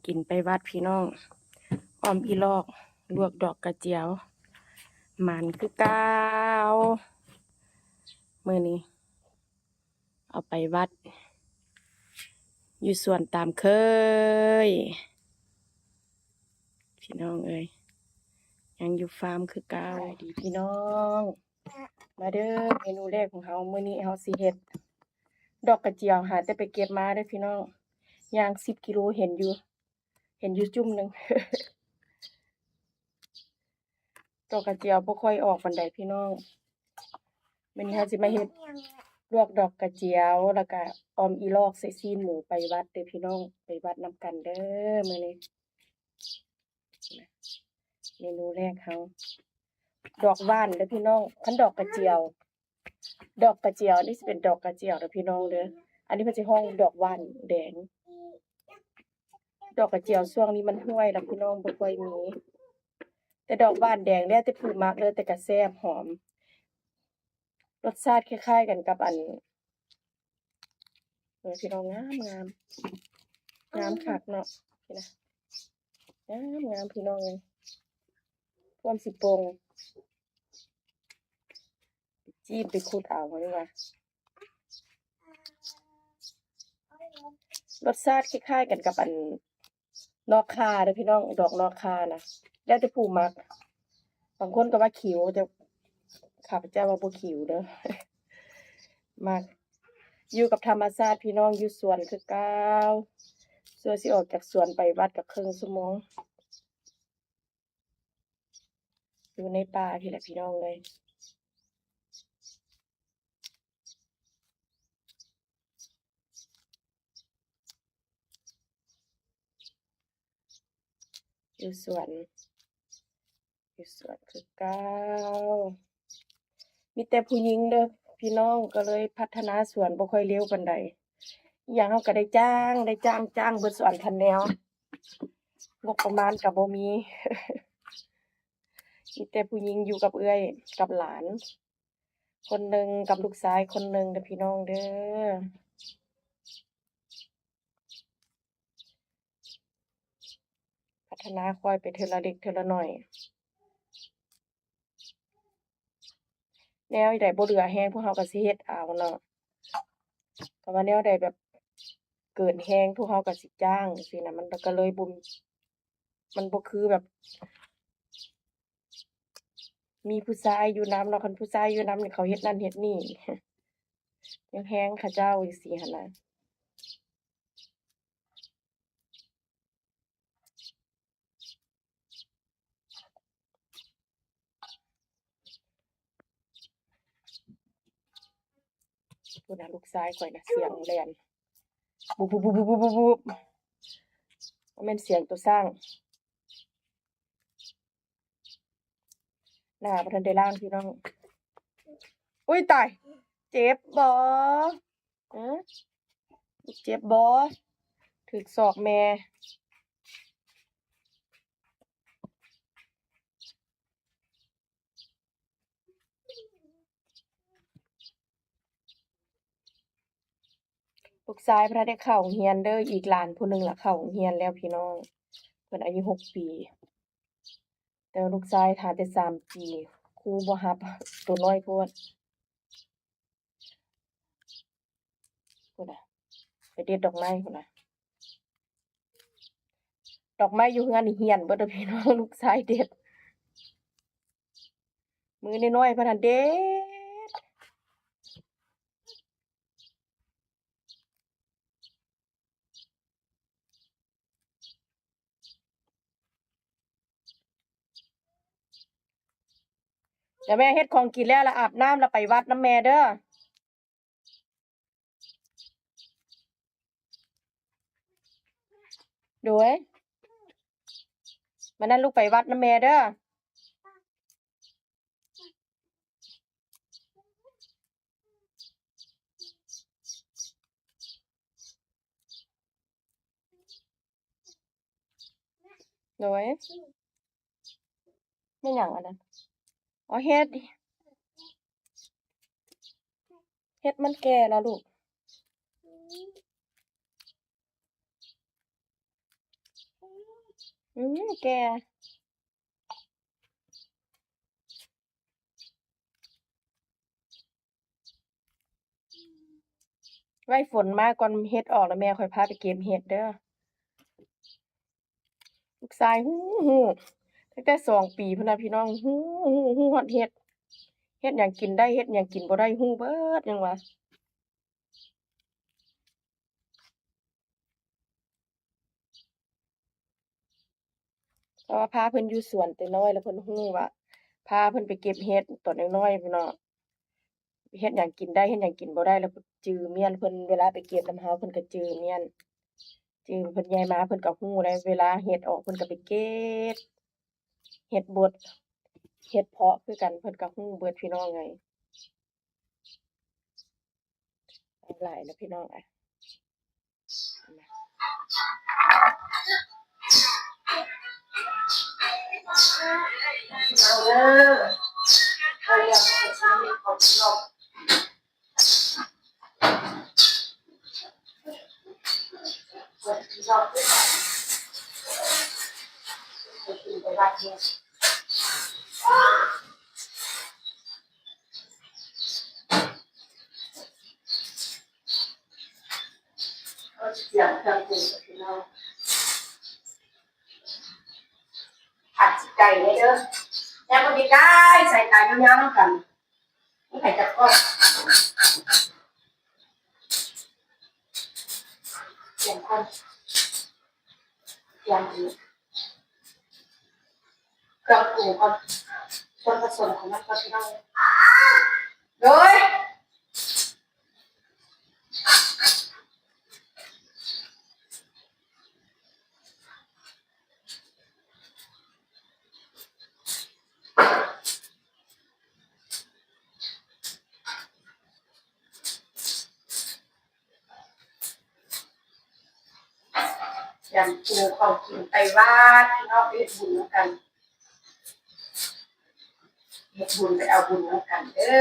ກິນໄປວັດພີ່ນ້ອງ ອ້ອມອີຫຼອກ ລວກດອກກະຈຽວ ໝານຄືເກົ່າ ມື້ນີ້ ເອົາໄປວັດ ຢູ່ສວນຕາມເຄີຍ ພີ່ນ້ອງເອີຍ ຍັງຢູ່ຟາມຄືເກົ່າ. ສະບາຍດີພີ່ນ້ອງ ມາເດີ ເມນູແລກຂອງເຮົາ ມື້ນີ້ເຮົາຊິເຮັດດອກກະຈຽວ ຫາແຕ່ໄປເກັບມາເດີພີ່ນ້ອງ ຍ່າງສິບກິໂລ ເຫັນຢູ່ ເຫັນຢູ່ຈຸ້ມໜຶ່ງ. ດອກກະຈຽວບໍ່ຄ່ອຍອອກປານໃດພີ່ນ້ອງ. ມື້ນີ້ເຮົາຊິມາເຮັດລວກດອກກະຈຽວ ແລ້ວກະອອມອີຫຼອກໃສ່ຊີ້ນໝູໄປວັດເດີພີ່ນ້ອງ ໄປວັດນຳກັນເດີມື້ນີ້. ເມນູແລກເຮົາ ດອກຫວ່ານເດີພີ່ນ້ອງ ຄັນດອກກະຈຽວ ດອກກະຈຽວ ອັນນີ້ຊິເປັນດອກກະຈຽວເດີພີ່ນ້ອງເດີ. ອັນນີ້ເພິ່ນຊິຮ້ອງດອກຫວ່ານແດງ. ດອກກະຈຽວຊ່ວງນີ້ມັນຫ້ວຍລະພີ່ນ້ອງ ບໍ່ຄ່ອຍມີ ແຕ່ດອກຫວ່ານແດງແລ້ວແຕ່ຜູ້ມັກເດີ ແຕ່ກະແຊບຫອມ ລົດຊາດຄ້າຍໆກັນກັບອັນ ເອີ ພີ່ນ້ອງ ງາມໆ ງາມຄັກເນາະ ນີ້ນະ ງາມໆ ພີ່ນ້ອງເອີຍ ພວມຊິປົ່ງ ຈີບໄປຂຸດເອົານີ້ວ່າ ລົດຊາດຄ້າຍໆກັນກັບອັນ ນອກຂ່າເດີພີ່ນ້ອງ ດອກນອກຂ່ານະ ແລ້ວແຕ່ຜູ້ມັກ ບາງຄົນກໍວ່າຂິວ ແຕ່ຂ້າພະເຈົ້າວ່າບໍ່ຂິວເດີ ມັກ ຢູ່ກັບທຳມະຊາດພີ່ນ້ອງ ຢູ່ສວນຄືເກົ່າ ສ່ວນຊິອອກຈາກສວນໄປວັດກໍເຄິ່ງຊົ່ວໂມງ ຢູ່ໃນປ່າພີ້ແຫຼະພີ່ນ້ອງເອີຍ. ຢູ່ສວນ ຢູ່ສວນຄືເກົ່າ ມີແຕ່ຜູ້ຍິງເດີພີ່ນ້ອງ ກໍເລີຍພັດທະນາສວນບໍ່ຄ່ອຍເລັວປານໃດ. ອີ່ຫຍັງເຮົາກໍໄດ້ຈ້າງ ໄດ້ຈ້າງ ຈ້າງເບິດສວນຄັນແນວ ງົບປະມານກໍບໍ່ມີ ມີແຕ່ຜູ້ຍິງຢູ່ກັບເອື້ອຍກັບຫຼານຄົນໜຶ່ງ ກັບລູກຊາຍຄົນໜຶ່ງເດີພີ່ນ້ອງເດີ. ພັດທະນາຄ່ອຍໄປເທື່ອລະເລັກເທື່ອລະໜ້ອຍ ແນວໃດບໍ່ເຫຼືອແຮງ ພວກເຮົາກໍຊິເຮັດເອົາເນາະ ແຕ່ວ່າແນວໃດແບບເກີນແຮງ ພວກເຮົາກໍຊິຈ້າງຈັ່ງຊີ້ນະ ມັນກໍເລີຍບໍ່ ມັນບໍ່ຄືແບບ ມີຜູ້ຊາຍຢູ່ນຳເນາະ ຄັນຜູ້ຊາຍຢູ່ນຳນີ້ ເຂົາເຮັດນັ້ນເຮັດນີ້ ຍັງແຮງເຂົາເຈົ້າຈັ່ງຊີ້ຫັ້ນນະ. ພຸ້ນນະ ລູກຊາຍຂ້ອຍນະ ສຽງແລ່ນ ບຸບໆໆໆ ບໍ່ແມ່ນສຽງໂຕຊ້າງ. ໜ້າບໍ່ທັນໄດ້ລ້າງພີ່ນ້ອງ. ອຸ້ຍຕາຍ ເຈັບບໍ່? ເອີ ເຈັບບໍ່? ຖືກສອກແມ່. ລູກຊາຍບໍ່ທັນໄດ້ເຂົ້າໂຮງຮຽນເດີ ອີກຫຼານຜູ້ໜຶ່ງລະເຂົ້າໂຮງຮຽນແລ້ວພີ່ນ້ອງ ເພິ່ນອາຍຸຫົກປີ ແຕ່ວ່າລູກຊາຍຖ້າແຕ່ສາມປີ ຄູບໍ່ຮັບ ໂຕນ້ອຍໂພດ. ພຸ້ນນະ ໄປເດັດດອກໄມ້ພຸ້ນນະ ດອກໄມ້ຢູ່ເຮືອນນີ້ຫ້ຽນເບິດເດີພີ່ນ້ອງ ລູກຊາຍເດັດ ມືນ້ອຍໆ ພາກັນເດັດ. ດຽວແມ່ເຮັດຂອງກິນແລ້ວ ລະອາບນ້ຳ ລະໄປວັດນຳແມ່ເດີ. ໂດຍ ມື້ນັ້ນລູກໄປວັດນຳແມ່ເດີ. ໂດຍ ແມ່ນຫຍັງອັນນັ້ນ? ອໍ ເຫັດ ເຫັດມັນແກ່ລະລູກ. ອືມ ແກ່. ໄວ້ຝົນມາກ່ອນເຫັດອອກ ແລ້ວແມ່ຄ່ອຍພາໄປເກັບເຫັດເດີ. ລູກຊາຍຮູ້ ຮູ້ ຕັ້ງແຕ່ສອງປີພຸ້ນນະພີ່ນ້ອງ ຮູ້ ຮູ້ ຮູ້ຮອດເຫັດ ເຮັດຫຍັງກິນໄດ້ ເຮັດຫຍັງກິນບໍ່ໄດ້ ຮູ້ເບິດ ຍັງວ່າ. ເພາະວ່າພາເພິ່ນຢູ່ສວນແຕ່ນ້ອຍ ແລ້ວເພິ່ນຮູ້ວ່າ ພາເພິ່ນໄປເກັບເຫັດຕອນນ້ອຍໆ ເນາະ ເຮັດຫຍັງກິນໄດ້ ເຮັດຫຍັງກິນບໍ່ໄດ້ ແລ້ວຈື່ມ້ຽນເພິ່ນ ເວລາໄປເກັບນຳເຮົາ ເພິ່ນກໍຈື່ມ້ຽນ ຈື່ ເພິ່ນໃຫຍ່ມາເພິ່ນກໍຮູ້ໄດ໋ ເວລາເຫັດອອກເພິ່ນກໍໄປເກັບ ເຫັດບົດ ເຫັດເຜາະຄືກັນ ເພິ່ນກໍຮູ້ເບິດ ພີ່ນ້ອງເອີຍ. ຫຼາຍແລ້ວພີ່ນ້ອງ ອ່ະ ເອົາເດີ ເອົາເດີ ຕຽມເຄື່ອງປຸງກັນພີ່ນ້ອງ ຜັດຊິໄກ່ເດີ ແລ້ວກໍໄດ້ໃຊ້ຕາຍາວໆນຳກັນ ມີໃຜຈັກກ້ອນ ຕຽມກ່ອນ ຕຽມອີກ ເຄື່ອງປຸງກ່ອນ ສ່ວນປະສົມຂອງມັນກ່ອນພີ່ນ້ອງ ໂດຍ ຕຽມໂຕເຂົ້າກິນໄປວັດ ພີ່ນ້ອງ ໄປເຮັດບຸນນຳກັນ ເຮັດບຸນ ໄປເອົາບຸນນຳກັນເດີ.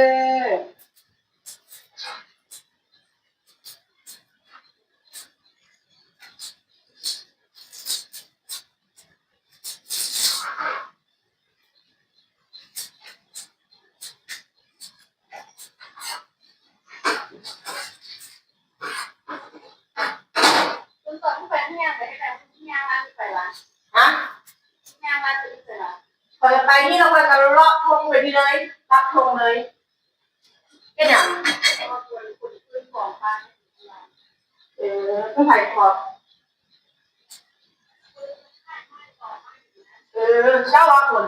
ຮະ ຂ້ອຍໄປນີ້ແລ້ວຂ້ອຍກໍເລາະທົ່ງໄປນີ້ເລີຍ ປັກທົ່ງເລີຍ. ເຮັດຫຍັງ? ເອີ ຜູ້ໃຜຂອບ? ເອີ ເຈົ້າວ່າຄົນ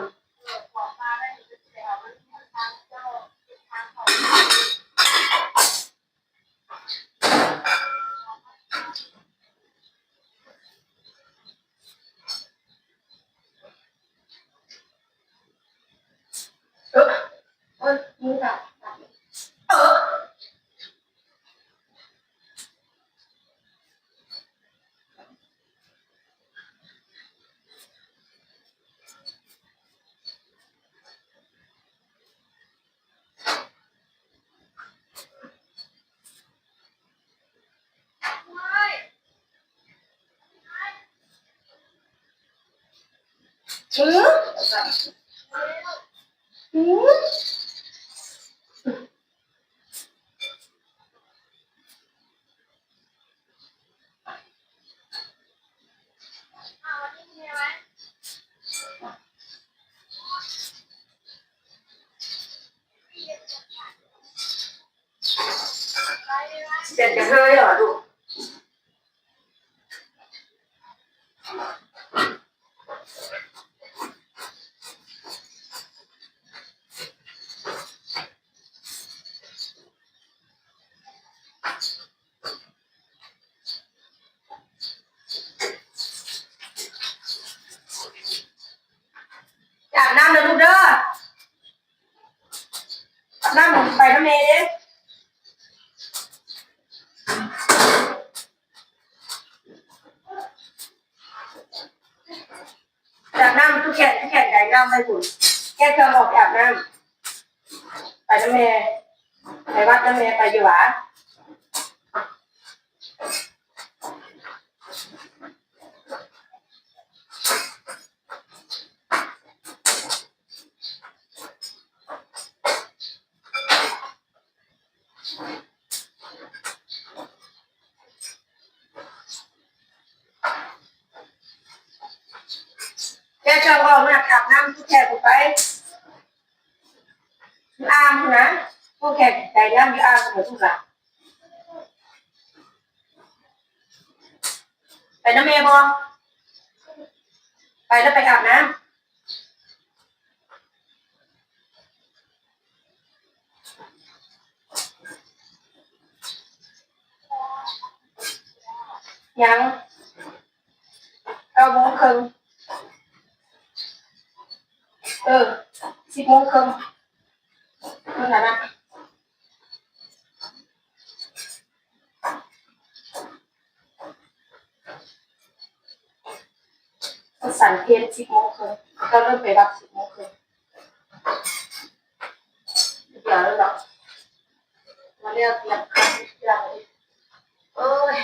ອາບນ້ຳເດີລູກເດີ ອາບນ້ຳ ໄປນຳແມ່ເດ້. ອາບນ້ຳ ຕູ້ແຂນ ຕູ້ແຂນ ໄດ້ນ້ຳໄປພຸ້ນ ແກະເຄື່ອງອອກໄປອາບນ້ຳ ໄປນຳແມ່ ໄປວັດນຳແມ່ ໄປຢູ່ຫວາ? ເຈົ້າເວົ້າມາອາບນ້ຳ ຜູ້ແຂກໄປ ຢູ່ອ່າງພຸ້ນນະ ຜູ້ແຂກໄປນ້ຳຢູ່ອ່າງພຸ້ນນະ ໄປນຳແມ່ບໍ່? ໄປແລ້ວໄປອາບນ້ຳ. ຍັງ ເກົ້າໂມງເຄິ່ງ ເອີ ສິບໂມງເຄິ່ງ ເທົ່ານັ້ນນະ. ສັນເພນສິບໂມງເຄິ່ງ ເຂົາເຈົ້າເລີ່ມໄປວັດສິບໂມງເຄິ່ງ ດຽວເນາະ ມາແລ້ວ ຕຽມເຄື່ອງ ໂອ້ຍ.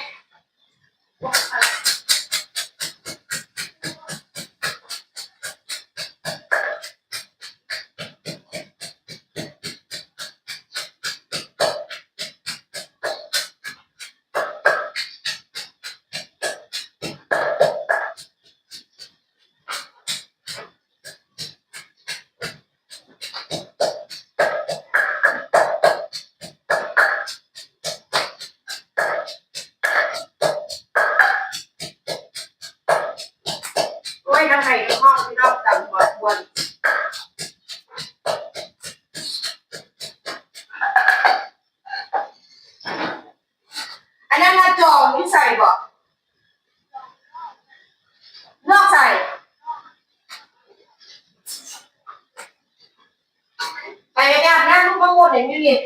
ໂອ້ຍ ທາງໃນກໍຮ້ອນ ພີ່ນ້ອງ ຕຳຫົວຄວນ. ອັນນັ້ນນະ ຈອງຢູ່ໃສເບາະ? ນອກໃສ? ໄປອາບນ້ຳ ລູກມາໝົດນີ້ຢູ່ນີ້.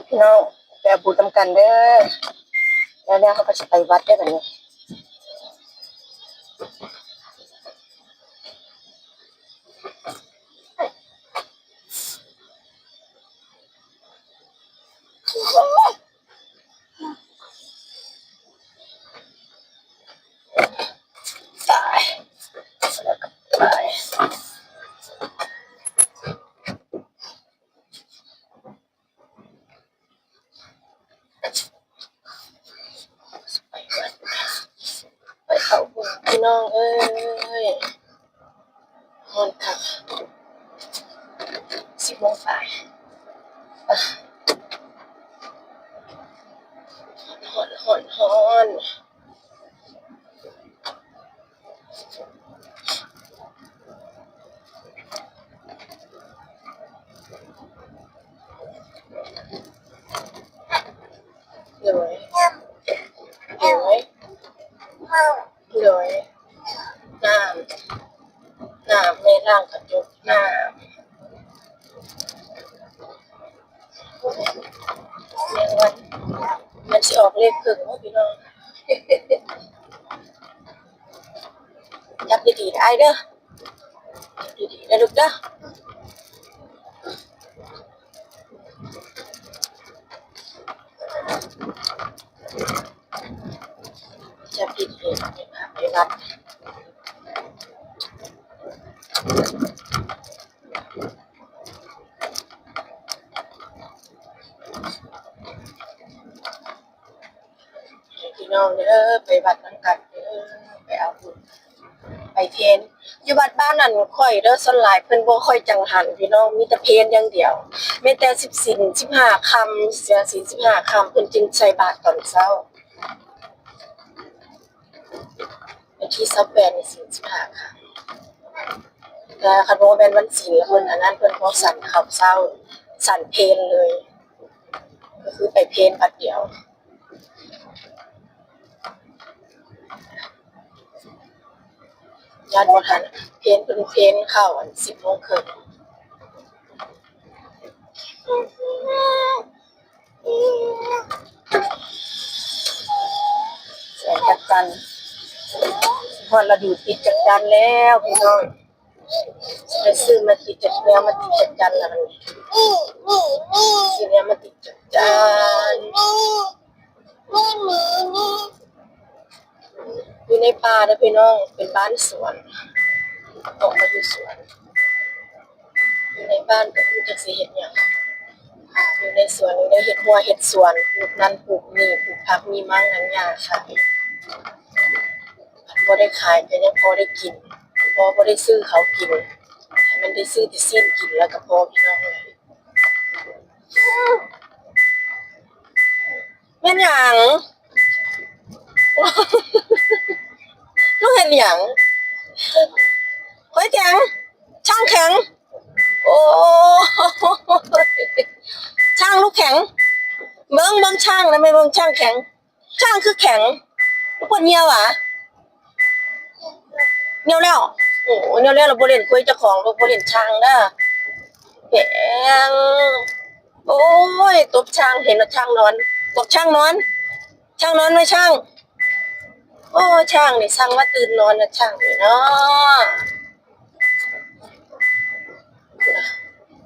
ພີ່ນ້ອງ ໄປເອົາບຸນນຳກັນເດີ ແລ້ວເຮົາກໍຊິໄປວັດເດີບັດນີ້. ຕາຍ ແລ້ວກໍຕາຍ. ໄປເຂົ້າບຸນ ພີ່ນ້ອງເອີຍ. ຮ້ອນຄັກ ສິບໂມງປາຍ ຮ້ອນ ຮ້ອນ ຮ້ອນ. ໂດຍ ໂດຍ ໂດຍ ນ້ຳ ນ້ຳ ແມ່ລ້າງກະຈົກ ນ້ຳ ແມງວັນ ມັນຊິອອກເລກເຄິ່ງເນາະ ພີ່ນ້ອງ. ຈັບດີໆ ອ້າຍເດີ ຈັບດີໆ ເດີລູກເດີ. ຈັບຜິດເອງ ໄປວັດ ພີ່ນ້ອງເດີ ໄປວັດນຳກັນເດີ ໄປເອົາບຸນ ໄປເພນ ຢູ່ວັດບ້ານນັ້ນຂ້ອຍເດີ ສ່ວນຫຼາຍເພິ່ນບໍ່ຄ່ອຍຈັງຫັນ ພີ່ນ້ອງ ມີແຕ່ເພນຢ່າງດຽວ ແມ່ນແຕ່ສິບສິນສິບຫ້າຄ່ຳ ເສຍສິນສິບຫ້າຄ່ຳ ເພິ່ນຈຶ່ງໃສ່ບາດຕອນເຊົ້າ ວັນທີຊາວແປດນີ້ສິນສິບຫ້າຄ່ຳ ແຕ່ຄັນບໍ່ແມ່ນວັນສິນລະເພິ່ນອັນນັ້ນ ເພິ່ນບໍ່ສັນເຂົ້າເຊົ້າ ສັນເພນເລີຍ ກໍຄືໄປເພນບາດດຽວ. ຢ້ານບໍ່ທັນ ເພນເພິ່ນເພນເຂົ້າອັນສິບໂມງເຄິ່ງ ສວນຈັກຈັນ ຮອດລະດູຕິດຈັກຈັນແລ້ວພີ່ນ້ອງ. ໄດ້ຊື້ມາຕິດຈັກແນວ ມາຕິດຈັກຈັນລະບັດນີ້ ຊື້ແນວມາຕິດຈັກຈັນ ຢູ່ໃນປ່າເດີພີ່ນ້ອງ ເປັນບ້ານສວນ ອອກມາຢູ່ສວນ ຢູ່ໃນບ້ານກໍບໍ່ຮູ້ຈັກຊິເຮັດຫຍັງ ຢູ່ໃນສວນນີ້ໄດ້ເຮັດຮົ້ວເຮັດສວນ ປູກນັ້ນປູກນີ້ ປູກຜັກມີມັງນຳຫຍ້າຂາຍ ບໍ່ໄດ້ຂາຍກໍຍັງພໍໄດ້ກິນ ພໍບໍ່ໄດ້ຊື້ເຂົ້າກິນ ໃຫ້ມັນໄດ້ຊື້ແຕ່ຊີ້ນກິນແລ້ວກໍພໍ ພີ່ນ້ອງເອີຍ. ແມ່ນຫຍັງ? ລູກເຮັດຫຍັງ? ຂ້ອຍແຂງ ຊ່າງແຂງ ໂອ້ຍ ຊ່າງລູກແຂງ ເບິ່ງ ເບິ່ງຊ່າງນະ ແມ່ເບິ່ງຊ່າງແຂງ ຊ່າງຄືແຂງ ລູກເພິ່ນຫ່ຽວຫວາ? ຫ່ຽວແລ້ວ ໂອ້ ຫ່ຽວແລ້ວ ລະບໍ່ຫຼິ້ນຄວາຍເຈົ້າຂອງ ລູກບໍ່ຫຼິ້ນຊ່າງເດີ ແຂງ ໂອ້ຍ ຕົບຊ່າງ ເຫັນແລ້ວຊ່າງນອນ ບອກຊ່າງນອນ ຊ່າງນອນໄວ້ຊ່າງ ໂອ້ ຊ່າງນີ້ຊ່າງວ່າຕື່ນນອນນະ ຊ່າງນີ້ເນາະ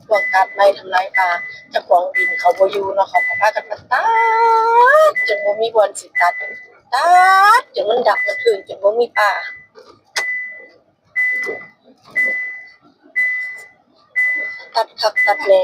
ພວກຕັດໄມ້ທຳລາຍປ່າ ເຈົ້າຂອງດິນເຂົາບໍ່ຢູ່ເນາະ ເຂົາກໍພາກັນມາຕັດ ຈົນບໍ່ມີບ່ອນຊິຕັດ ຕັດຈົນມັນດັບມັນເຖິງ ຈົນບໍ່ມີປ່າ ຕັດຄັກຕັດແນ່.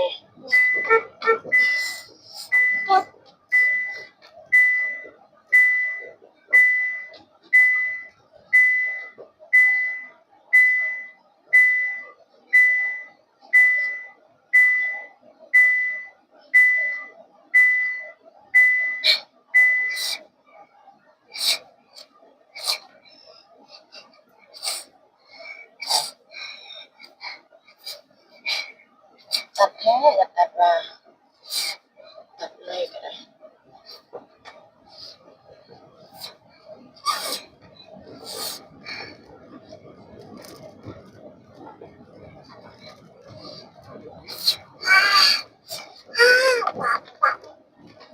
ຕັດແທ້ ຢາກຕັດວ່າ ຕັດເມື່ອຍກໍໄດ້.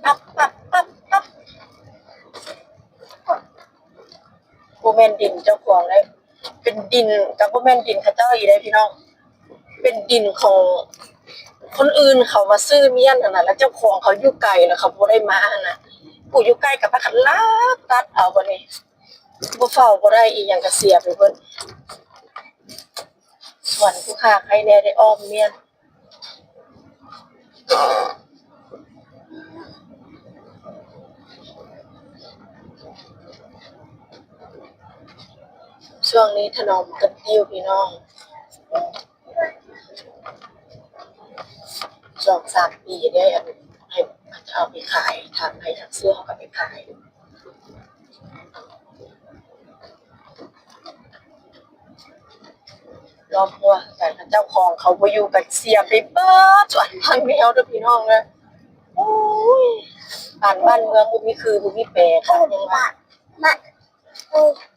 ປັບ ປັບ ປັບ ປັບ ບໍ່ແມ່ນດິນເຈົ້າຂອງເດ້ ເປັນດິນ ກໍບໍ່ແມ່ນດິນເຂົາເຈົ້າອີກເດ້ພີ່ນ້ອງ ເປັນດິນຂອງຄົນອື່ນເຂົາມາຊື້ມ້ຽນຫັ້ນນະ ແລ້ວເຈົ້າຂອງເຂົາຢູ່ໄກ ແລ້ວເຂົາບໍ່ໄດ້ມາຫັ້ນນະ ຜູ້ຢູ່ໃກ້ກໍພາກັນລັກຕັດເອົາ ບັດນີ້ບໍ່ເຝົ້າບໍ່ໄດ້ ອີ່ຫຍັງກໍເສຍໄປເບິດ ສວນຜູ້ຂ້າໃຄແດ່ໄດ້ອ້ອມມ້ຽນ. ຊ່ວງນີ້ຖະໜອມກັນຕິວພີ່ນ້ອງ ສອງສາມປີເດ້ ອັນ ໃຫ້ເອົາໄປຂາຍ ທາງໃຫ້ທາງເຊື່ອເຮົາກໍໄປຂາຍ ລ້ອມຫົວກັນ ຄັນເຈົ້າຂອງເຂົາບໍ່ຢູ່ກໍເສຍໄປເບິດ ສ່ວນພັນແມວເດີພີ່ນ້ອງເດີ ໂອ້ຍ ບ້ານ ບ້ານເມືອງບໍ່ມີຄືບໍ່ມີແປ ຄັກຫຍັງວ່າ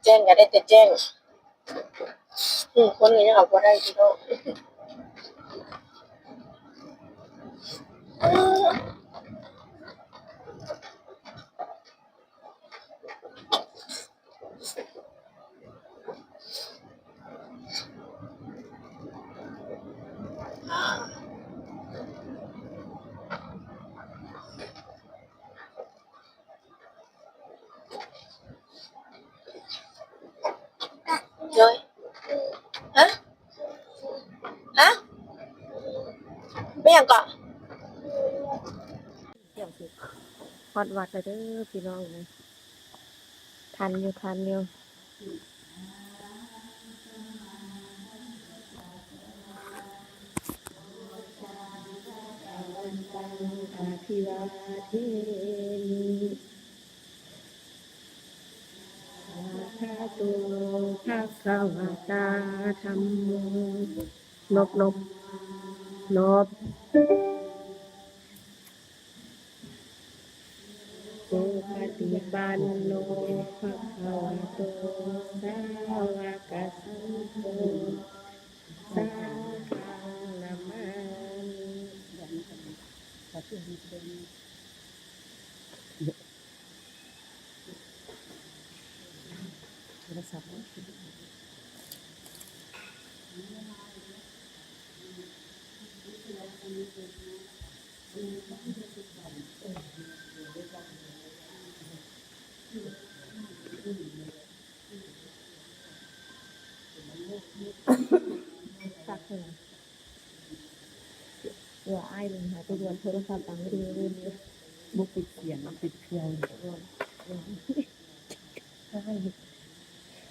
ແຈ້ງກໍໄດ້ແຕ່ແຈ້ງ ອືມ ຄົນກໍຍັງເອົາບໍ່ໄດ້ພີ່ນ້ອງ. ໂດຍ ຮະ ຮະ ແມ່ນຫຍັງເກາະ? ຮອດວັດແລ້ວເດີພີ່ນ້ອງເອີຍ ທັນຢູ່ ທັນຢູ່. ສາທະໂຕ ພະຄະວະຕາ ທຳໂມ ຫຼົບ ຫຼົບ ຫຼົບ. ສຸປະຕິປັນໂນ ພະຄະວະໂຕ ສາວະກະສັງໂຄ ສັງຄັງນະມາມິ. ໂທລະສັບ ຄັກເລີຍ ເອີ ອ້າຍເບິ່ງຫາ ຕົວະໂທລະສັບຕັ້ງໄວ້ເດີ ບໍ່ປິດສຽງ ປິດເຄື່ອງ. ອ້າຍ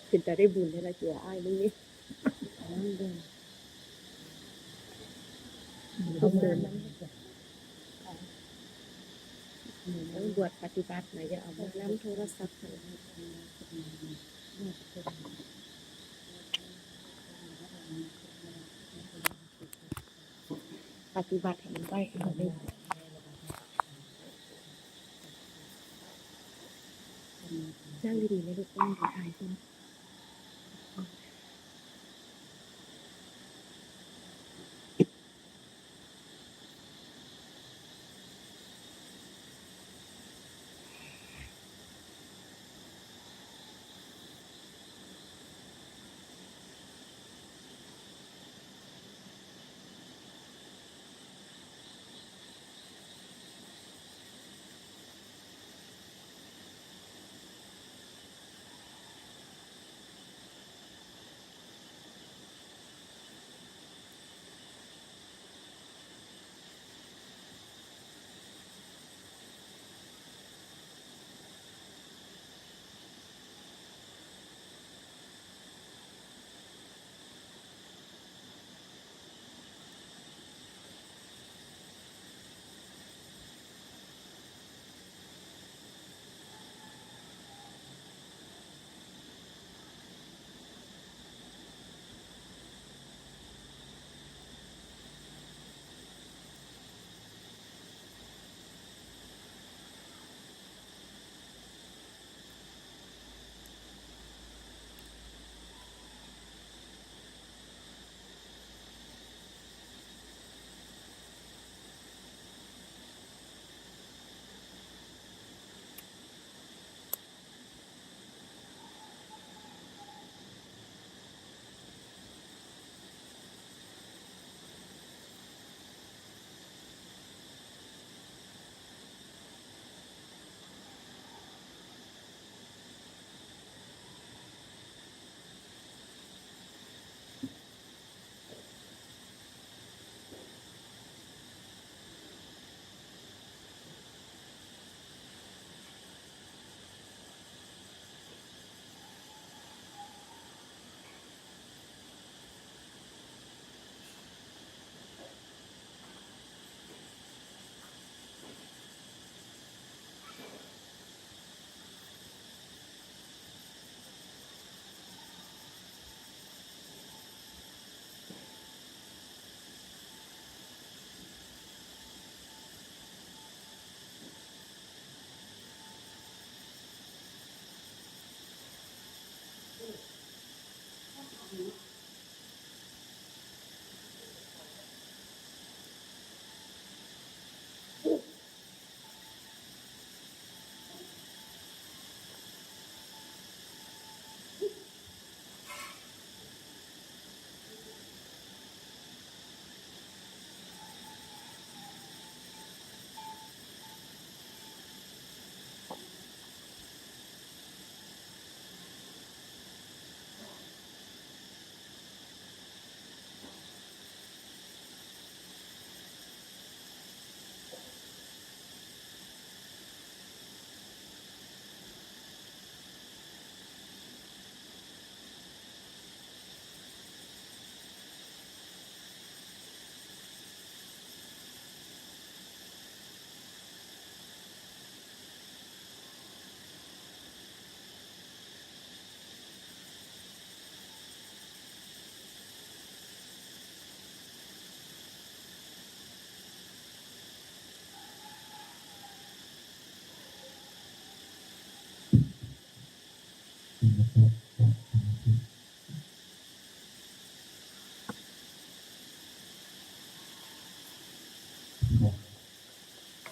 ເປັນຕາໄດ້ບຸນແທ້ລະ ເຈື່ອອ້າຍມຶງນີ້. ຕ້ອງເດີນ ຕ້ອງບວດປະຕິບັດນະ ຢ່າເອົາມານຳໂທລະສັບຫັ້ນ. ປະຕິບັດໃຫ້ມັນໄດ້ ເອົາເລີຍ. ນັ່ງດີໆ ແມ່ລູກ ຕ້ອງຖ່າຍຄົນ.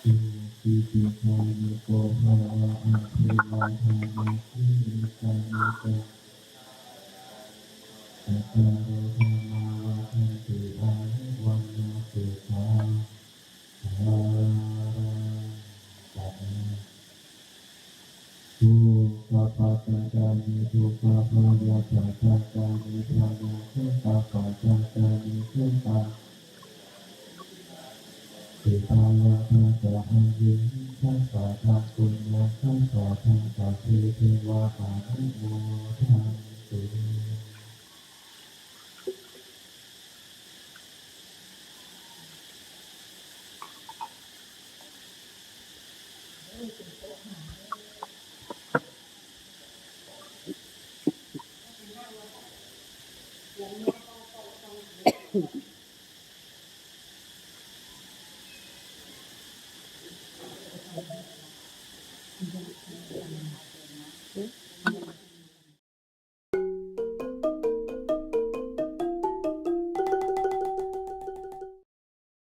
Sukhī dīghāyuko bhava. Abhivādanasīlissa niccaṃ vuḍḍhāpacāro dhammā vaḍḍhanti āyu vaṇṇo sukhaṃ balaṃ. ໂດຄະປັດຈະການິ ໂດຄະພະຍາປັດຈະການິ ພະຍາໂທສະປັດຈະການິ ໂທສະ Ettāvatā ca amhehi sambhataṃ puññasampadaṃ sabbe devānumodantu. ເອີ